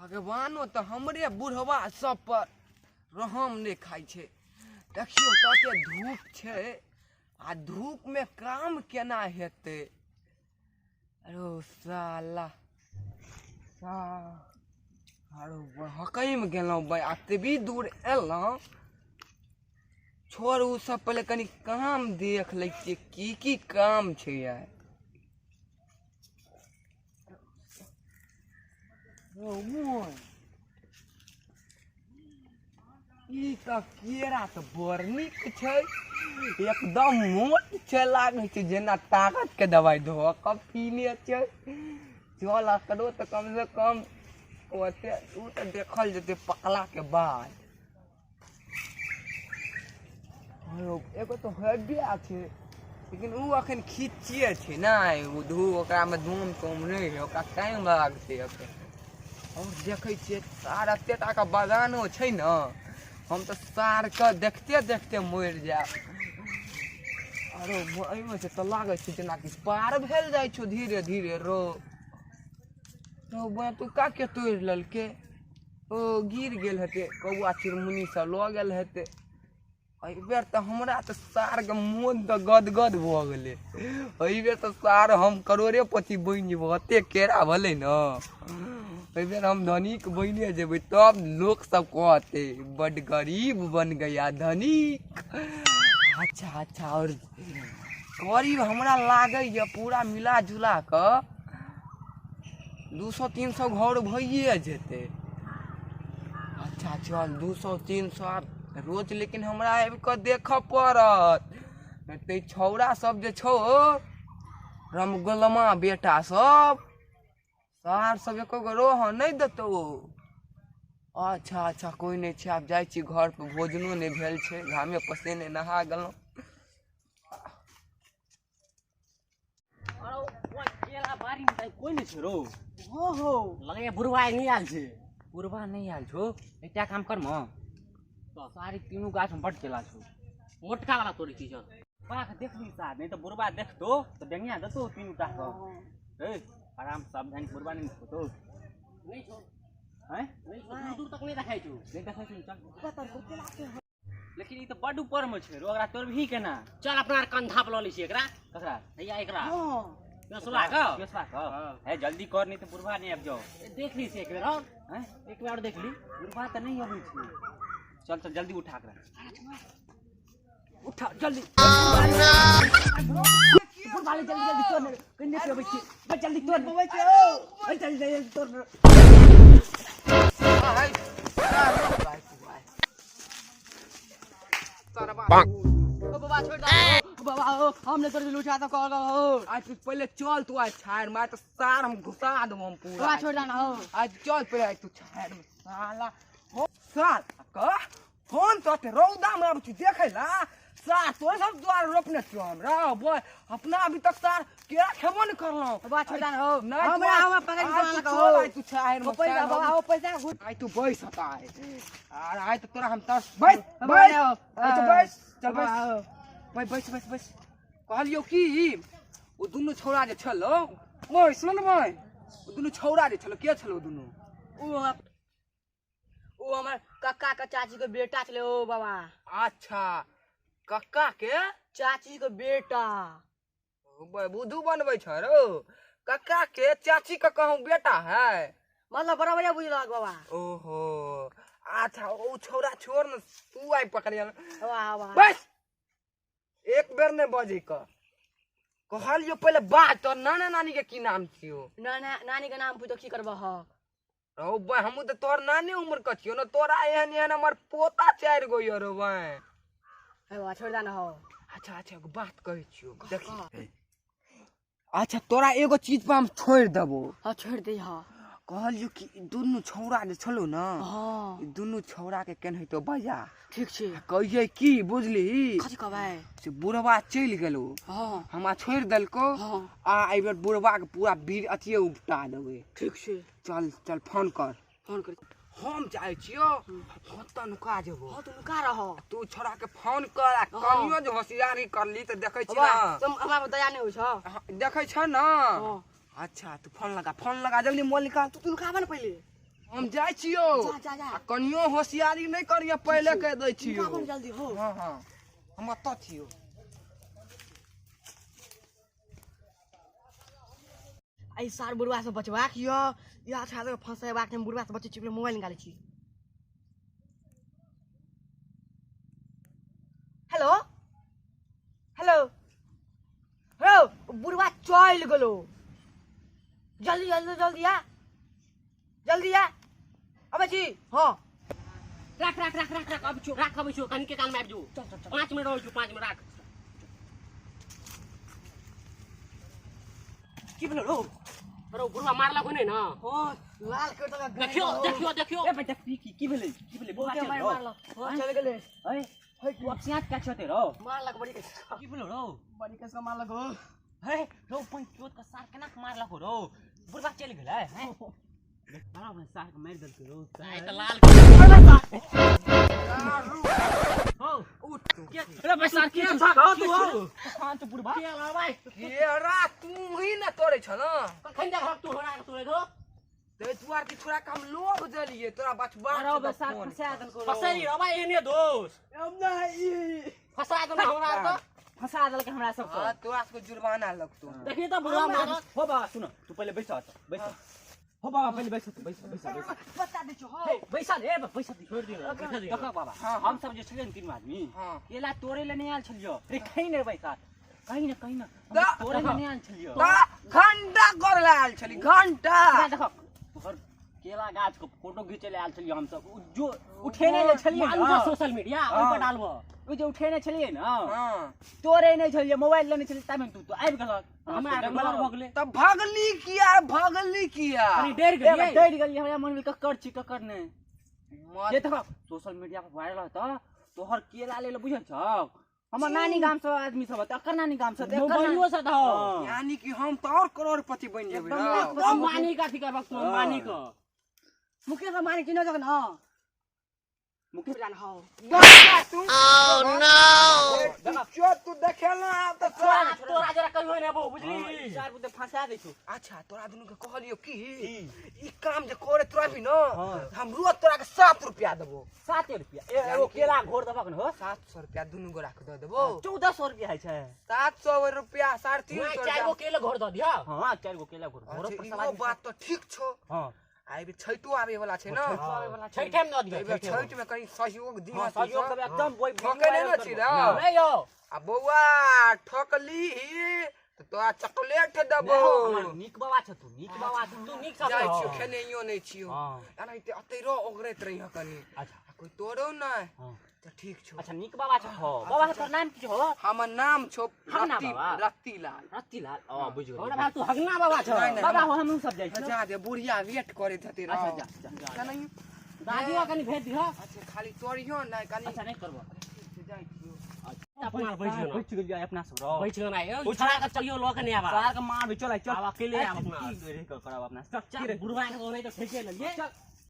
भगवानो तऽ हमरे बुढ़वा सब पर रहम नहि खाइ छै। देखियौ तते धूप छै आ धूप में काम केना हेतै। अरे साला आरो हकैम गेलहुँ बे, एतबी दूर एलहुँ। छोड़ ओ सब, पहिले कनि काम देख लै छियै की की काम छै यार। ई तऽ केरा तऽ बड़ नीक छै, एकदम मोट छै, लागै छै जेना ताकत के दवाइ धऽ कऽ पीने छै। चल एकरो तऽ कम से कम ओते ओ तऽ देखल जेतै पकला के बाद। एगो तऽ हेबे छै, लेकिन ओ अखन खिच्चिए छै नहि, ओ धू ओकरामे धूम तूम नहि है, ओकरा टाइम लागतै अखन। आओर देखै छियै सार एते टाके बगानो छै ने, हम तऽ सारके देखते देखते मरि जायब। आरो एहिमे से तऽ लागै छै जेनाकि पार भेल जाइ छौ धीरे धीरे। रो रो तू का के तोड़ि लेलकै? ओ गिर गेल हेतै, कौआ चुनमुनी सब लऽ गेल हेतै। एहिबेर तऽ हमरा तऽ सारके मोन तऽ गदगद भऽ गेलै। एहिबेर तऽ सार हम करोड़ेपति बनि जेबै, ओतेक केरा भेलै ने। एहिबेर हम धनिक बनिए जेबै, तब लोक सब कहतै बड्ड गरीब बन गया धनिक। अच्छा अच्छा, आओर करीब हमरा लागैए पूरा मिला जुला कऽ 200 300 घर भइए जेतै। अच्छा चल, 200 300 आब रोज, लेकिन हमरा आबि कऽ देखऽ पड़त, नहि तऽ छौड़ा सब जे छौ रमगोलमा बेटा सब सार सब एको गो रहऽ नहि देतौ। अच्छा अच्छा, कोइ नहि छै, आब जाइ छी घर पर, भोजनो नहि भेल छै, घामे पसीने नहा गेलहुँ। केला बाड़ी में तऽ कोई नहीं छै रो। हो हो, लगैया बुढ़वा आइ नहि आयल छै। बुढ़वा नहि आयल छौ, एकटा काम कर म, सारी तीनू गाछ में बड केला छौ, मोटका वाला तोड़ै छी। चल बाघ देखबी साथ, नहीं तऽ बुढ़वा देखतो तऽ डेंगिया देतो तीनू टा के। ए आराम सावधानी, बुढ़वा नहीं देखतो। नहीं छौ। हैं? नहीं छौ, दूर दूर तक नहीं देखै छौ। नहीं देखै छौ, चल। लेकिन ई तऽ बड ऊपर में छै रो, एकरा तोड़बही केना? चल अपना आर कंधा पर लऽ लै छी एकरा। ककरा? हैया एकरा। हां, पेसवा के। पेसवा के। हे जल्दी कर, नहीं तऽ बुढ़वा नहीं आबि जाओ। देख ली से एक बेर और। हैं? एक बेर और देख ली। बुढ़वा तऽ नहीं अबै छै। चल चल जल्दी उठा कर। उठा जल्दी। बुढ़वा ले जल्दी जल्दी तोड़, कन्ने पे अबै छी। बस जल्दी तोड़। अबै छै ओ। जल्दी जल्दी तोड़। ओ बाबा छोड़ दे बाबा, ओ हम नहीं तोड़ लुचा तो कह हो। आज तू पहले चल, तू आज छाड़ मार तो सार हम घुसा देबो हम पूरा। बाबा छोड़ देना हो। आज चल पहले, आज तू छाड़ में साला हो साल का फोन तो ते रौदा में आबै छी देखै ला। सार तोरे सब द्वार रोपने छियो हमरा बोय, अपना अभी तक सार केरा खेबो नहीं करलहुँ। बाबा छोड़ देना हो। नहीं, तू हमरा आज- हमरा पकड़ के आज तू चला चल, हो। आज तू छाड़ में ओ पैसा सार बाबा, हम- ओ पैसा घुट। आज तू बैस हता है आर आज तो तोरा हम तरस बैस बाबा बैस हो। आज तू बैस, चल बाबा बैस हो। बैस बैस बैस बैस। कहलियौ की ओ दुनू छौड़ा जे छलौ, ओइ सुन ने भाइ, ओ दुनू छौड़ा जे छलौ, के छलौ दुनू? ओ हमर कक्का के चाची के बेटा छलै ओ बाबा। अच्छा, कक्का के चाची के बेटा। बुद्धू बनबै छ रौ, कक्का के चाची के कहूँ बेटा है, मतलब बराबर बुझलक बाबा। ओहो अच्छा, ओ छौड़ा छोड़ न, तू आइ पकड़िया। वाह वाह, बस एक बेर नहि बजै क कहलियौ पहिले बात। तोर नाना नानी के की नाम छियौ? नाना नानी के नाम पूछ की करबह? रौ बा, हमहूँ तऽ तोहर नानी उम्र के छियौ ने, तोरा एहन एहन हमर पोता 4 गो यऽ रौ बा। हे बाबा छोड़ देना हो। अच्छा अच्छा, एगो बात कहै छियौ, देखी। अच्छा तोरा एगो चीज पर हम छोड़ि देबौ। हाँ छोड़ दे। हाँ कहलियौ कि ई दुनू छौड़ा जे छलौ ने, हाँ ई दुनू छौड़ा के केनाहितो बजा। ठीक छै। कहियै की बुझली? कथी कहबै? से बुढ़वा चलि गेलौ। हाँ। हमरा छोड़ि देलकौ। हाँ। आ एहि बेर बुढ़वा के पूरा बीर अथिये उपटा देबै। ठीक छै। चल चल फोन कर। फोन कर। हम जाइ छियौ, हम तऽ नुका जेबौ। हाँ तू नुका रह। तू छोड़ा के फोन कर आ हाँ। कनियो जे होशियारी करली तऽ देखै छी बाबा ना। तुम हमरा पर दया नहीं होइ छौ? हाँ, देखै छ ना? हाँ। अच्छा तू फोन लगा, फोन लगा जल्दी, मोबाइल निकाल। तू नुकाबे ना पहिले। हम जाइ छियौ। जा जा जा। आ कनियो होशियारी नहि करिय, पहिले कहि दै छियौ। नुकाबो ने जल्दी हो। हाँ हाँ, हम एतऽ छियौ। एहि सार बुढ़वा से बचबाक यऽ, इएह छात्र के फंसेबाक छै। हम बुढ़वा से बचै छी, मोबाइल निकालै छी। हेलो हेलो हेलो, बुढ़वा चलि गेलो। जल्दी जल्दी जल्दी आ, जल्दी आ, अबै छी। हाँ राख राख राख राख राख, अबै छियौ, राख, अबै छियौ, कनिके कालमे आबि जो। 5 मिनट रहै छियौ, 5 मिनट राख। की भेलो रौ? अरे बुढ़वा मारलक हो नहि ने? हाँ, लाल कर देलक। देखियौ देखियौ देखियौ। ए बेटा, की की की भेलै, की भेलै? बुढ़वा बहुते चल मारि रौ। मारलक। हाँ, चलि गेलै। ए तू अब सियात का छते रौ? मारलक बड़ी के। की भेलो रौ? बड़ी के मारलक हो। हे रौ, पंचोत के सार केना के मारलक हो रौ? बुढ़वा चलि गेलै हैं, बड़ा सार के मारि देलकै रौ। आइ तऽ लाल हो उठ तू। अरे भाई सार के छा तू हो हां तो बुढ़वा के भाई केरा तू ही ने तोड़ै छल न? कखन देखलक तू हमरा के तोड़े दो? ताहि दुआरे कि छोड़ा के हम लोभ देलियै तोरा बचबाक अरे छौ बे तऽ सार फोन फंसा देलको रौ। फसै रे भाई, एहने दोष हम नहीं फसा देलक हमरा तऽ। फंसा देलकै हमरा सब हाँ, तोरा सबके जुर्माना लगतौ। देखी तऽ बुढ़वा मारलक। हो बाबा सुन, तू पहिले बैस, बैस। हो बाबा पहिले बैस, बैस बैस बैस। बता दै छौ। हे बैसा दे, बैसा दे, छोड़ दियौ, बैठा दियौ। देखो बाबा, हाँ। हम सब जे छलियै ने तीनू आदमी, हाँ। केला तोड़े ले नहि आयल छलियो रे, कहीं ने बैसा, कहीं ने कहीं ने हम दा- तोड़े ले नहि आयल छलियो। तऽ घंटा कर ले आयल छली, घंटा। एकरा देखो, तोहर केला गाछ के फोटो घिचै ले आयल छलियो हम सब। उ जो उठेने जे छलियै मालूम ने, छौ सोशल मीडिया ओहि पर हाँ। डालबो। उ जे उठेने छलियै ने, हाँ। तोड़े नहि छलियै, मोबाइल लेने छलियै, ताबे तू तो आबि गेलक। हमरा आरके डर भऽ गेलै। तऽ भगली किया, भगली किया? कनि डरि ए, गेलियै। डरि गेलियै, हमरा मन भेल ककर छी ककर नहि। मत- जे देखो सोशल मीडिया पर वायरल होतौ, तोहर केला ले बुझल छौ? हमर नानी गाम से आदमी सब होतौ, एकर नानी गाम से, एकर मोबाइलो से दहो। हाँ। यानी कि हम तऽ और करोड़पति बनि जेबै एकदम रौ। लाखपति। अंबानी के अथी करबक तू, अंबानी के। मुकेश अंबानी चिन्ह जखन। हाँ मुकेश जान। हाँ बच्चा तू। चो तू देखेला आब तऽ तोरा तोरा। तोरा जरा कहियो नहि अबौ, बुझली? चार बुते फंसा दै छौ। अच्छा तोरा दुनू के कहलियौ कि ई काम जे करे तोरा भी न, हम रोज तोरा के 7 रुपया देबो। 7 रुपया? ए एगो केला घोर देबक न हो? 700 रुपया दुनू गोरा के दऽ देबो। 1400 रुपया होइ छै। 700 रुपया, 350 नहि, 4 गो केला घोर दऽ दिहऽ। हाँ, 4 गो केला घोर। घोरो अच्छा, पर इहो सवारी। बात तऽ ठीक छौ। हाँ। आ एहि बेर छठो आबे वाला छै न? छठे मे दऽ दिहऽ। एहि बेर छठे मे। छठि मे कनि सहयोग दिहऽ। हाँ, तू सहयोग सब। देबै एकदम। बोइ ठकै नहि ने छी रौ? नहि यौ। आ बौआ ठकली तऽ तोरा चॉकलेट देबो। हमर नीक बाबा छ तू, नीक बाबा छ। तू नीक सँ जाइ छियौ, खेनैयो नहि छियौ। हाँ। एनाहिते एतै रह, ओगरैत रहिह कनि। अच्छा। आ कोइ तोड़ौ नहि। हाँ। तऽ ठीक छौ। अच्छा नीक बाबा छ। हो बाबा, तोर नाम की छौ? हमर नाम छौ हगना रत्ती। बाबा। रत्ती लाल। रत्तीलाल, ओ बुझि हमरा गेलियै। भाई तू हगना बाबा छौ। नहि, नहि। बाबा हो, हमहूँ सब जाइ छी। जा दे, बुढ़िया वेट करैत हेतै रौ। अच्छा जा जा। केनाहियो। दादियो कनि भेज दिहऽ। अच्छा खाली तोड़ियो नहि कनि। अच्छा नहि करबो। जाइ छियौ। अपना बैठ गेलौ। बैठ गेलियै अपना सब रौ। बैठ गेलौ यौ, छड़ा के चलियो लऽ के नहि आबा। सार के मार भी, चल चल। आब अकेले आब अपना। की रे करब अपना सब? चल, बुढ़वा के तो नहि तऽ ठेके लेलियै। चल।